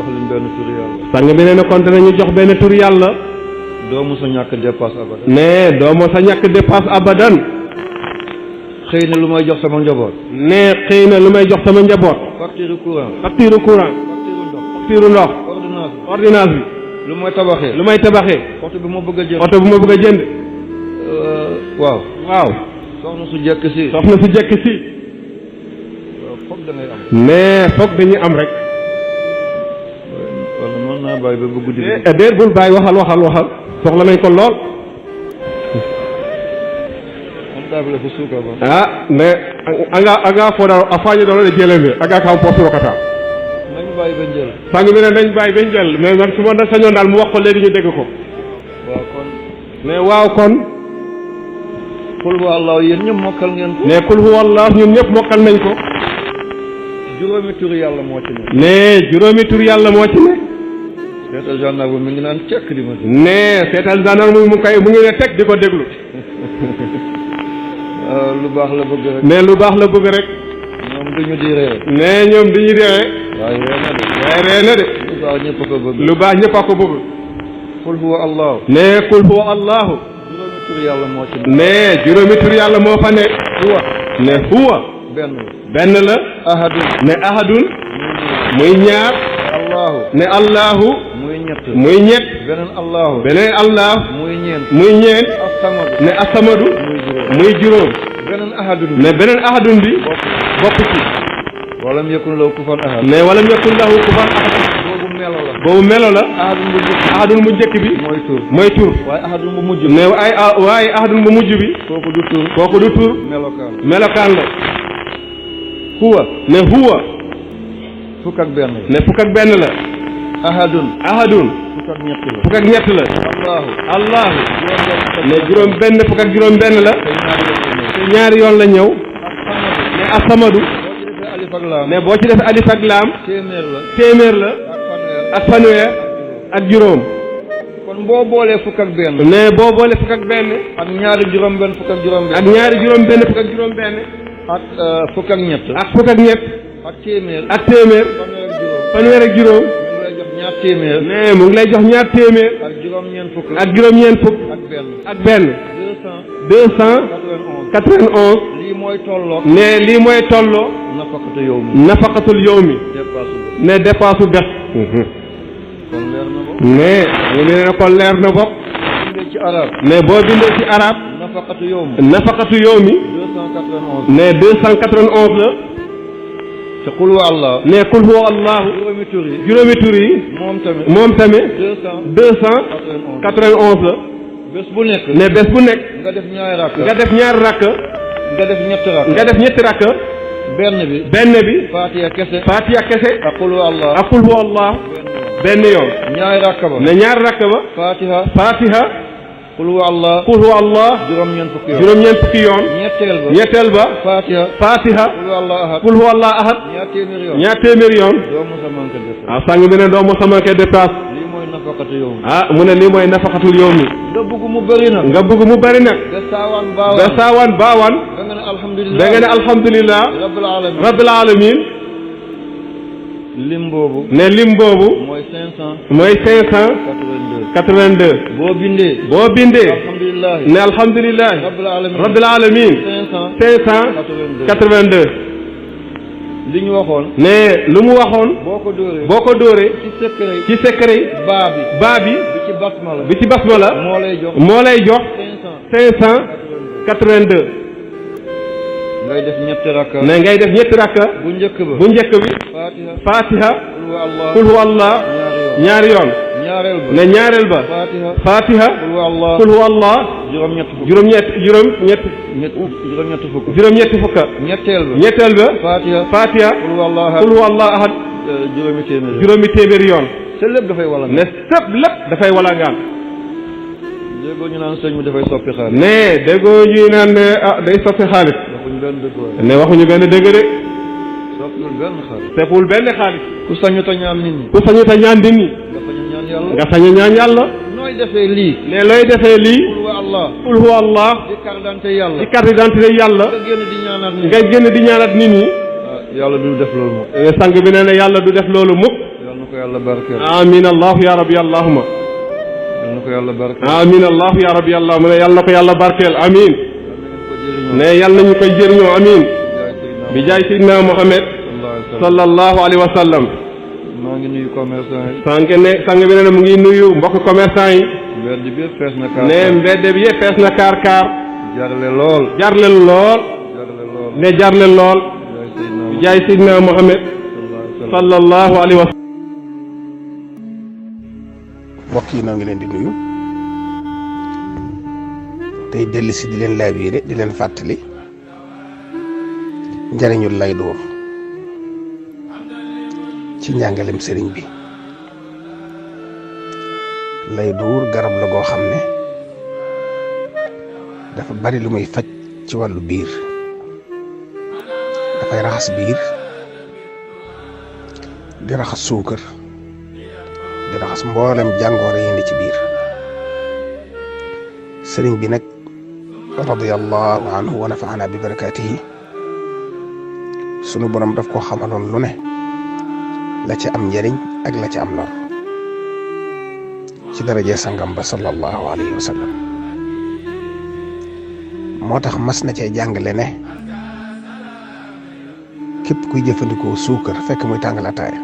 jox leen benn turu yàlla. sang bi nee na kon danañu jox benn turu yàlla. doo mos a ñàkk dépasse abadan. ne doo mos a ñàkk dépasse abadan. xëy na lu may jox sama njaboot. ne xëy na lu may jox sama njaboot. facture courant. facture courant. facture ndox. ordonnance bi. lu may tabaxee. lu may tabaxee. oto bi ma bëgg a jënd. oto bu ma bëgg a jënd. waaw. waaw. soxna su jekk si. soxna su jekk si. foog da ngay am. mais foog dañuy am rek. wala mën naa bàyyi ba bu guddi. déet bul bàyyi waxal. soxla nañ ko lool. mais anga foda a fañi ɗo ɗe jeelede aga kam posuro kata nañ bàyyi ba njël sang bi ne nañ bàyyi ba njël mais man su ma da sañoon daal mu wax ko léegi ñu dégg ko waaw kon mais waaw kon qul huwa allahu yéen ñëpp mokkal ngeen ko mais qul huwa allah ñun ñëpp mokkal nañ ko juróomi tur yàlla moo ci nekk mais juróomi tur yàlla moo ci nekk seetal gendarme mi ngi naan cekk di ma ne seetal gendarme mu ngi ne teg di ko déglu lu baax la bëgg rek. mais lu baax la bëgg rek. ñoom duñu di ree. mais ñoom duñu di ree. waaye ree na de. lu baax ñëpp a ko bëgg. lu baax ñëpp a ko bëgg. qul huwa allahu. mais qul huwa allahu. juróomi tur yàlla moo ci nekk. mais juróomi tur yàlla moo fa nekk. huwa. ne huwa. benn la. ahadun. ne ahadun. muy ñaar. allahu. ne allahu. muy ñett. beneen allahu. beneen allah. muy ñeent. asamadu. ne asamadu. muy juróom. beneen ahadun. ne beneen ahadun bi. bokk ci. walam yakun lahu kufuwan ahad. ne walam yakun lahu kufuwan ahad. boobu melo la. ahadun bu njëkk bi. mooy tur. waaye ahadun bu mujj bi. ne waaye ahadun bu mujj bi. kooku du tur. melokaan la. huwa. ne huwa. fukk ak benn. ne fukk ak benn la. ahadun. fukk ak ñett la. allahu. ne juróom benn fukk ak juróom benn la. te ñaari yoon la ñëw. ne asamadu. ne boo ci def alif ak laam. téeméer la. ak fanweer. ak juróom. kon boo boolee fukk ak benn. ne boo boolee fukk ak benn. ak ñaari juróom benn fukk ak juróom benn. ak ñaari juróom benn fukk ak juróom benn. ak fukk ak ñett. ak fukk ak ñett. ak téeméer. ak téeméer. fanweer ak juróom. ne mu ngi lay jox ñaar téeméer. ak juróom-ñeent fukk. ak juróom-ñeent fukk. ak benn. 291. lii mooy tolloo. ne lii mooy tolloo. nafaqatul yawmi. ne dépasse bés. kon leer na ko. ne mu ne kon leer na ko. ci arab. ne boo bindee ci arab. nafaqatu yawmi. 291. ne 291 la. te qul huwa allah. ne qul huwa allahu. juróomi tur yi. moom tamit. 291 la. bés bu nekk. ne bés bu nekk. nga def ñaari rakk. nga def ñaari rakk. nga def ñetti rakk. nga def ñetti rakk. benn bi. Fatiha kese. ak qul huwa allah. ak qul huwa allah. benn yoon. ñaari rakk ba. ne ñaari rakk ba. Fatiha. qul huwa allah. juróom-ñeent fukki yoon. ñetteel ba. Fatiha. qul huwa allah ahad. ñaar téeméer yoon. ah sang bi ne doo mos a manqué dépasse. mu ne lii mooy nafaqatul yawmi. nga bëgg mu bëri nag. ba saawaan baawaan. da nga ne alhamdulilah. rabbil alamin. lim boobu. ne lim boobu. mooy 582. boo bindee. ne alhamdulilah. rabbil alamin. 582. li ñu waxoon. ne lu mu waxoon. boo ko dóoree. ci secret. baa bi. bi ci basmala. moo lay jox. 582. ngay def ñetti rakka. ne ngay def ñetti rakka. bu njëkk bi. Fatiha. qul huwa allah. ñaari yoon. ne ñaareel ba. Fatiha. qul huwa allah. juróom-ñetti fukka. ñetteel ba. Fatiha. qul huwa allah ahad. juróomi téeméer yoon. te lépp dafay wala ngaan. ne sëpp lépp dafay wala ngaan. déggoo ñu naan sëñ bi dafay soppi xaalis. ne déggoo ñuy naan day soppi xaalis. ne waxuñu benn dëgg de. soppiwul benn xaalis. ku sañu ta ñaan nit ñi. nga sañu ñaan yàlla. nooy defee lii. ne looy defee lii. qul huwa allah. di carte d'identité yàlla. nga génn di ñaanat nit ñi. yàlla du def loolu mukk. sang bi nee na yàlla du def loolu mukk. ko yàlla barkeel. amin allahu ya rabbi allahuma. yal na ko yàlla barkeel. amin allahu ya rabbi allahuma ne yal na ko yàlla barkeel amin. ne yal nañu koy jëriñoo amin. bi jaay Seydina Muhammad sallallahu alayhi wa sallam. maa ngi nuyu commerçant yi. sang bi ne mu ngi nuyu mbokk commerçant yi. mbedd bi yëpp fees na kaar. ne mbedd bi yëpp fees na kaar. jarle lool. jarle lool. ne jarle lool. bi jaay Seydina Muhammad sallallahu alayhi wa sallam. mbokk yi noo ngi leen di nuyu tey dellu si di leen laabiire di leen fàttali njariñul lay door ci njàngalem sëriñ bi. lay door garab la goo xam ne dafa bari lu muy faj ci wàllu biir, dafay raxas biir, di raxas suukar, di raxas mboolem jàngooro yi ne ci biir. sëriñ bi nag radiyallahu anhu wa nafaana bi barakaatihi sunu borom daf ko xamaloon lu ne la ci am njariñ ak la ci am lor ci daraje sangam ba sallallahu alayhi wa sallam. moo tax mas na cee jàngale ne képp kuy jëfandikoo suukar fekk muy tàngal ataaya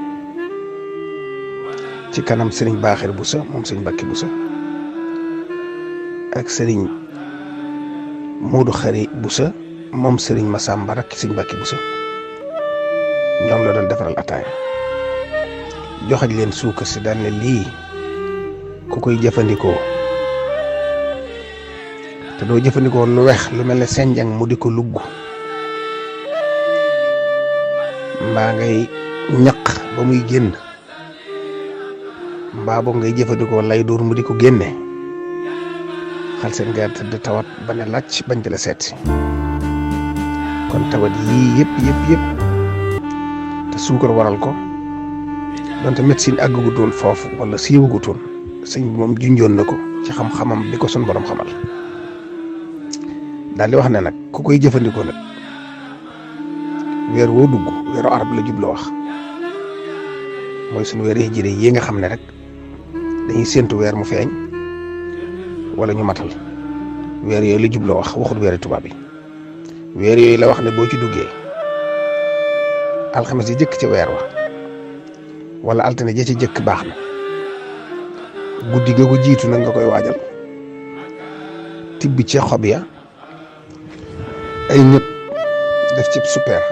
ci kanam sëriñ Baaxir Buso moom sëriñ Mbàkke Buso ak sëriñ Moodu Xari Buso moom sëriñ Masamba rek sëriñ Mbàkke Buso ñoom la doon defaral ataaya joxañ leen suukar si daan ne lii ku koy jëfandikoo te doo jëfandikoo lu weex lu mel ne senjang mu di ko lugg mbaa ngay ñaq ba muy génn mbaa boog ngay jëfandikoo lay door mu di ko génne xal seen nga tëdd tawat ba ne làcc bañ di la seet si. kon tawat yii yëpp te suukar waral ko donte médecine àggugutoon foofu wala siiwagutoon sëñ bi moom junjoon na ko ci xam-xamam bi ko sun borom xamal daal di wax ne nag ku koy jëfandikoo nag weer woo dugg weeru arab la jublu wax mooy suñu weer hijri yi nga xam ne rek dañuy séentu weer mu feeñ wala ñu matal weer yooyu la jublu wax waxul weeri tubaab yi. weer yooyu la wax ne boo ci duggee alxames yi jëkk ci weer wa wala altine ja ci jëkk baax na guddi ga ko jiitu nag nga koy waajal tibb ci xob ya ay ñëpp def ci super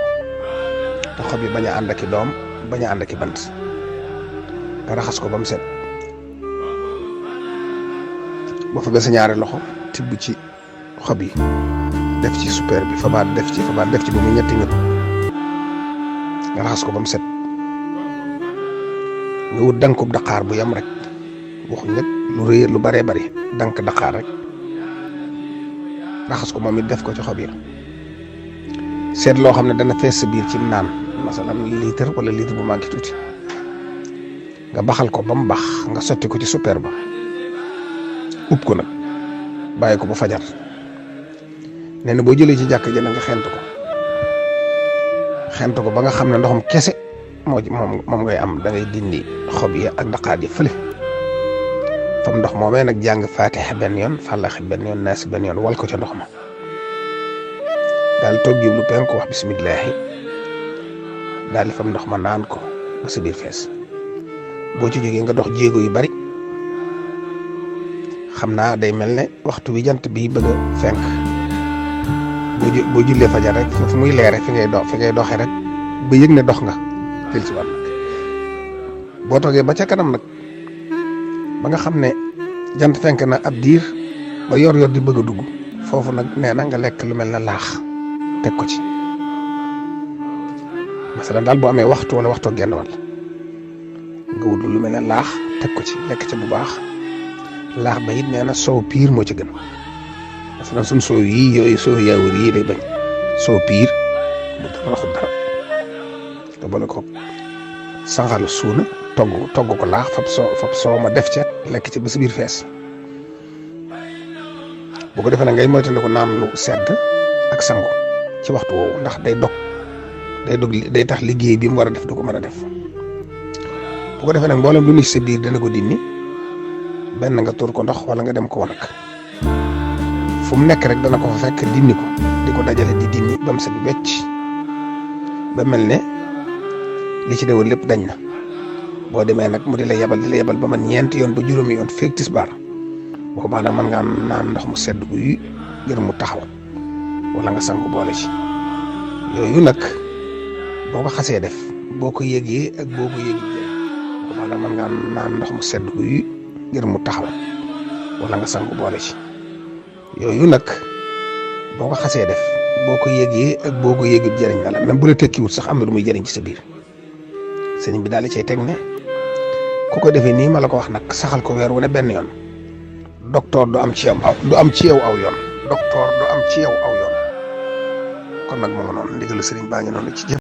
te xob yi bañ a ànd aki doom bañ a ànd aki bant nga raxas ko ba mu set boo fa sa ñaari loxo tibb ci xob yi def ci super bi fabaat def ci ba mu ñetti ñëpp nga raxas ko ba mu set nga wut dankub daqaar bu yam rek waxuñ nag lu rëy lu baree bari dank daqaar rek raxas ko moom it def ko ci xob yi seet loo xam ne dana fees sa biir ci naan masalan litre wala litre bu manqué tuuti nga baxal ko ba mu bax nga sotti ko ci super ba ub ko nag bàyyi ko ba fajar nee na boo jëlee ci jàkk ja nga xent ko ba nga xam ne ndoxam kese moom ngay am da ngay dindi xob yi ak daqaar yi fële fam ndox moomee nag jàng faatiha benn yoon fàllaxi benn yoon naasi benn yoon wal ko ca ndox ma daal toog jublu penku wax bisimilahi daal di fam ndox ma naan ko ba sa biir fees boo ci jógee nga dox jéego yu bari xam naa day mel ne waxtu wi jant bi bëgg a fenk boo jullee fajar rek fu muy leere fi ngay doxee rek ba yëg ne dox nga jël ci waat nag boo toogee ba ca kanam nag ba nga xam ne jant fenk na ab diir ba yor di bëgg a dugg foofu nag nee na nga lekk lu mel ne laax teg ko ci masalan daal boo amee waxtu wala waxtoo genn wàll nga wut lu mel ne laax teg ko ci lekk ca bu baax laax ba it nee na soow piir moo ci gën masalan suñ soow yii yooyu soow yaawur yii lay bañ soow piir bu dara raxul dara te boole ko sangalu suuna togg ko laax fab soow ma def ca lekk ci ba sa biir fees bu ko defee nag ngay moytandiku naan lu sedd ak sangu ci waxtu woowu ndax day tax liggéey bi mu war a def du ko mën a def bu bu ko defee nag mboolem lu ni sa biir dana ko dindi benn nga tuur ko ndox wala nga dem ko wanag fu mu nekk rek dana ko fa fekk dindi ko di ko dajale di dindi ba mu set wecc ba mel ne li ci dewoon lépp dañ na boo demee nag mu di la yebal ba man ñeenti yoon ba juróomi yoon feeg tisbaar boobaa nag mën ngaa naan ndox mu sedd guy ngir mu taxaw wala nga sangu boole ci yooyu nag boo ko xasee def boo ko yëgee ak boo ko yëgee boobaa nag mën ngaa naan ndox mu sedd guy ngir mu taxaw wala nga sangu boole ci yooyu nag boo ko xasee def boo ko yëgee ak boo ko yëgee jëriñ na la même bu la tekkiwut sax am na lu muy jëriñ ci sa biir sëriñ bi daal di cay teg ne ku ko defee nii ma la ko wax nag saxal ko weer wu ne benn yoon docteur du am ci yow aw yoon docteur du am ci yow aw yoon kon nag moo nga noonu ndigalu sëriñ baa ngi noonu ci jëf